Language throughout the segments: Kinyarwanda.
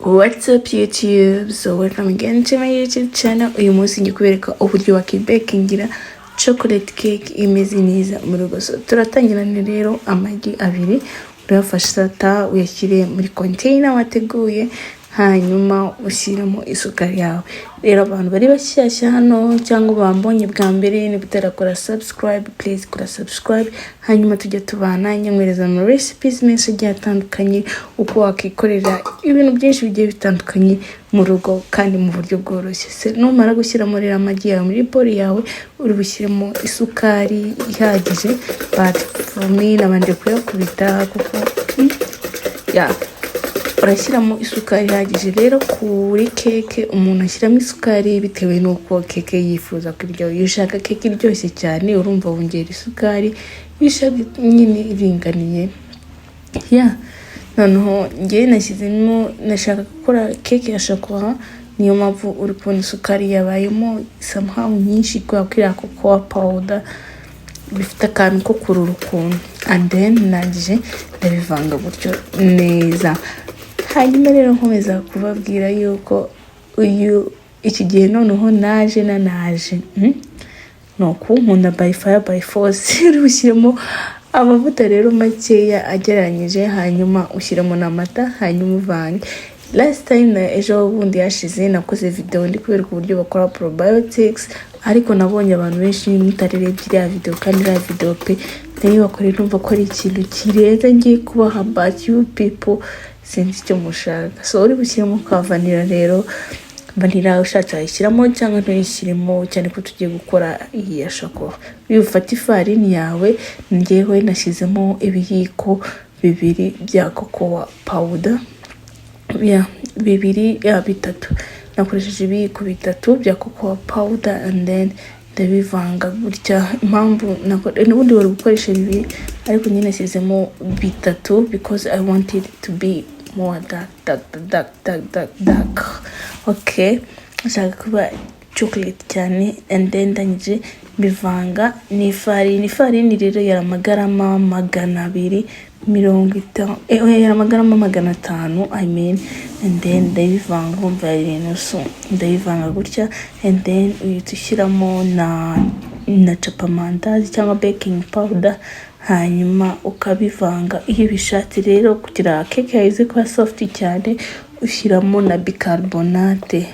What's up, YouTube? So welcome again to my YouTube channel. Uyu munsi ngiye kubereka uburyo wakibakingira chocolate cake imeze neza mu rugo. So turatangirana rero amagi abiri. Urayafata uyashyire muri container wateguye, hanyuma ushyiremo isukari yawe. Rero abantu bari bashyashya hano cyangwa bambonye bwa mbere, niba utarakora subscribe, please kora subscribe, hanyuma tujya tubana nyamwereza ama recipes menshi agiye atandukanye, uko wakikorera ibintu byinshi bigiye bitandukanye mu rugo kandi mu buryo bworoshye. Se numara gushyiramo rero amagi yawe muri bowl yawe, uri bushyiremo isukari ihagije, but for me nabanje kuyakubita kuko yeah, urashyiramo isukari ihagije. Rero kuri keke umuntu ashyiramo isukari bitewe n'uko keke yifuza kurya. Iyo ushaka keke iryoshye cyane, urumva wongera isukari. Iyo ushaka nyine iringaniye ya noneho ngewe nashyizemo, nashaka gukora keke ya shokora, niyo mpamvu uri kubona isukari yabayemo somehow nyinshi, kubera ko iriya cocoa powder bifite akantu ko kurura ukuntu. And then ndangije ndabivanga gutyo neza. Hanyuma rero nkomeza kubabwira yuko uyu iki gihe noneho naje nanaje ni ukunkunda by fire by force. Uri bushyiremo amavuta rero makeya agereranyije, hanyuma ushyiremo n'amata, hanyuma uvange. Last time na ejo bundi yashize nakoze video ndi kubereka uburyo bakora probiotics, ariko nabonye abantu benshi mutarerebye iriya video, kandi iriya video pe ndayibakorera, numva ko ari ikintu kirenze ngiye kubaha, but you people sinzi icyo mushaka. So uri bushyiremo ka vanilla rero. Vanilla ushatse wayishyiramo cyangwa ntuyishyiremo, cyane ko tugiye gukora iyi ya shokora. Iyo ufata ifarini yawe, ngewe nashyizemo ibiyiko 2 bya cocoa powder ya bibiri ya bitatu, nakoresheje ibiyiko 3 bya cocoa powder and then ndabivanga gutya. Impamvu n'ubundi wari gukoresha bibiri, ariko nyine nashyizemo bitatu because I want it to be more dark, dark, dark, dark, dark, dark. Okay, nshaka kuba chocolate cyane. And then ndangije mbivanga n'ifarini. Ifarini rero yari amagarama 250, oya, yari amagarama 500, I mean. And then ndabivanga, urumva yari inusu. Ndabivanga gutya and then uhita ushyiramo na capamandazi cyangwa baking powder, hanyuma ukabivanga. Iyo ubishatse rero kugira keke yawe ize kuba soft cyane, ushyiramo na bicarbonate,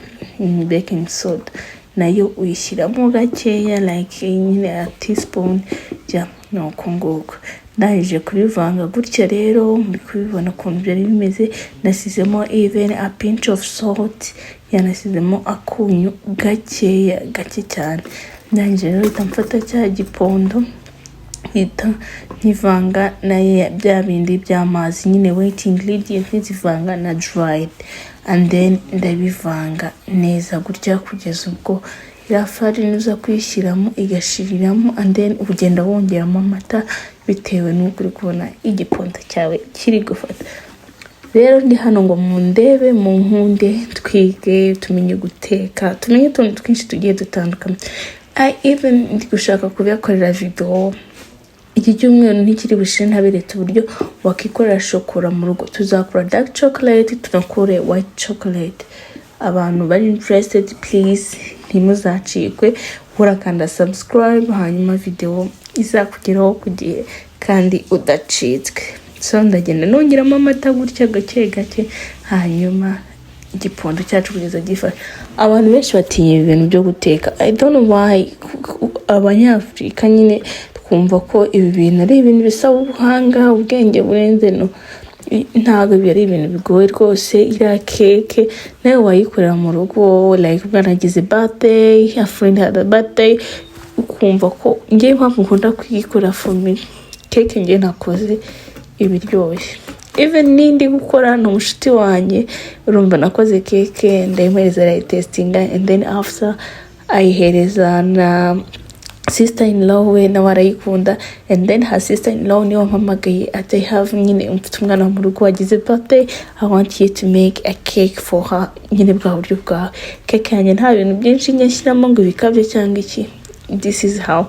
baking soda nayo uyishyiramo gakeya, like nyine a teaspoon. Ja ni uko nguko. Ndangije kubivanga gutya rero, muri kubibona ukuntu byari bimeze. Nasizemo even a pinch of salt, yanasizemo akunyu gakeya, gake cyane. Ndangije rero mpita mfata cya gipondo, mpita nkivanga na bya bindi by'amazi nyine, wet ingredient, nkizivanga na dried, and then ndabivanga neza gutya kugeza ubwo iriya farini uza kuyishyiramo igashiriramo, and then ugenda wongeramo amata bitewe n'uko uri kubona igipondo cyawe kiri gufata. Rero ndi hano ngo mundebe, munkunde, twige, tumenye guteka, tumenye utuntu twinshi tugiye dutandukanye. I even ndi gushaka kubikorera video. Iki cyumweru ntikiri bushire ntaberetse uburyo wakikorera shokora mu rugo. Tuzakora dark chocolate, tunakore white chocolate. Abantu bari interested, please ntimuzacikwe. Urakanda subscribe, hanyuma video izakugeraho ku gihe kandi udacitswe. So ndagenda nongeramo amata gutya gake gake, hanyuma igipondo cyacu kugeza gifashe. Abantu benshi batinya ibi bintu byo guteka. I don't know why. Abanyafurika nyine twumva ko ibi bintu ari ibintu bisaba ubuhanga, ubwenge burenze. No, ntabwo ibi ari ibintu bigoye rwose. Iriya keke nawe wayikorera mu rugo, like umwana agize birthday, a friend had a birthday, ukumva ko ngewe impamvu nkunda kuyikorera, for me keke ngewe nakoze iba iryoshye. Even n'indi gukora ni umushuti wanjye, urumva nakoze keke ndayimuhereza, arayitesitinga, and then after ayihereza na sister in law we, nawe arayikunda. And then her sister in law niwe wampamagaye ati: "I have nyine mfite umwana mu rugo wagize birthday, I want you to make a cake for her." Nyine bwa buryo bwawe. Keke yanjye nta bintu byinshi nyashyiramo ngo ibikabyo cyangwa iki. This is how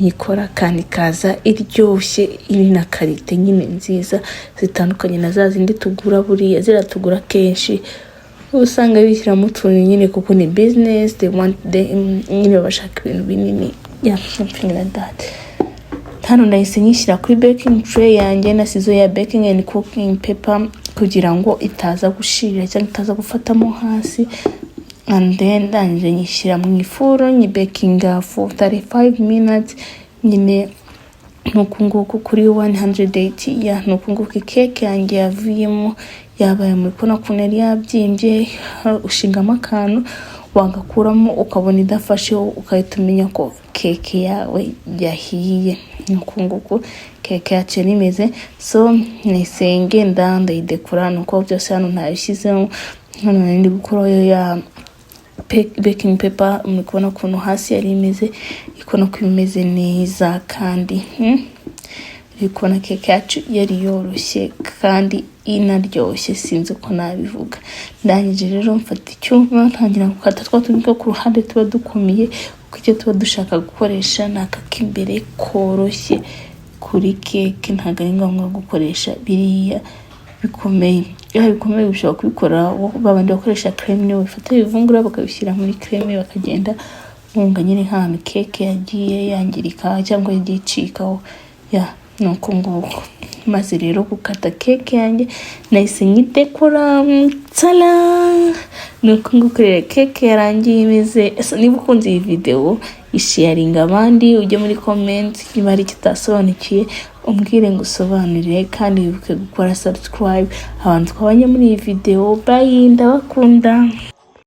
nyikora kandi ikaza iryoshye, iri na qualité nyine nziza, zitandukanye na za zindi tugura. Buriya ziriya tugura kenshi. Usanga bishyiramo utuntu nyine kuko ni business, they want them nyine, bashaka ibintu binini, yeah, something like that. Hano nahise nyishyira kuri baking tray yanjye, nasizeho ya baking and cooking paper kugira ngo itaza gushirira cyangwa itaza gufatamo hasi. And then ndangije nyishyira mu ifuru, nyibakinga for 35 minutes nyine, nuku nguku kuri 180. Ya, nuku nguku keke yanjye yavuyemo yabaye. Muri kubona ukuntu yari yabyimbye. Ushingamo akantu, wagakuramo ukabona idafasheho, ugahita umenya ko keke yawe yahiye. Nuku nguku keke yacu yari imeze. So nahise ngenda ndayidekora, nuko byose hano ntabishyizeho. Hano nari ndi gukuraho ya baking paper. Muri kubona ukuntu hasi yari imeze, uri kubona ko imeze neza kandi uri kubona keke yacu yari yoroshye kandi inaryoshye, sinzi uko nabivuga. Ndangije rero mfata icyuma, ntangira gukata twa tundi two ku ruhande tuba dukomeye, kuko icyo tuba dushaka gukoresha ni aka k'imbere koroshye kuri keke. Ntabwo ari ngombwa gukoresha biriya bikomeye. Iyo bikomeye ushobora kubikora babandi bakoresha crème, niyo bafata ibivungura bakabishyira muri crème, bakagenda bunga nyine nk'ahantu keke yagiye yangirika cyangwa yagiye icikaho. Ya, ni uko nguko. Maze rero gukata keke yanjye, nahise nyidekora. Tada! Ni uko nguko rero keke yarangiye imeze. Ese niba ukunze iyi videwo, isharinga abandi, ujye muri comment, niba hari icyo utasobanukiye umbwire ngo usobanurire, kandi wibuke gukora subscribe. Abantu twabanye muri iyi videwo, bye, ndabakunda.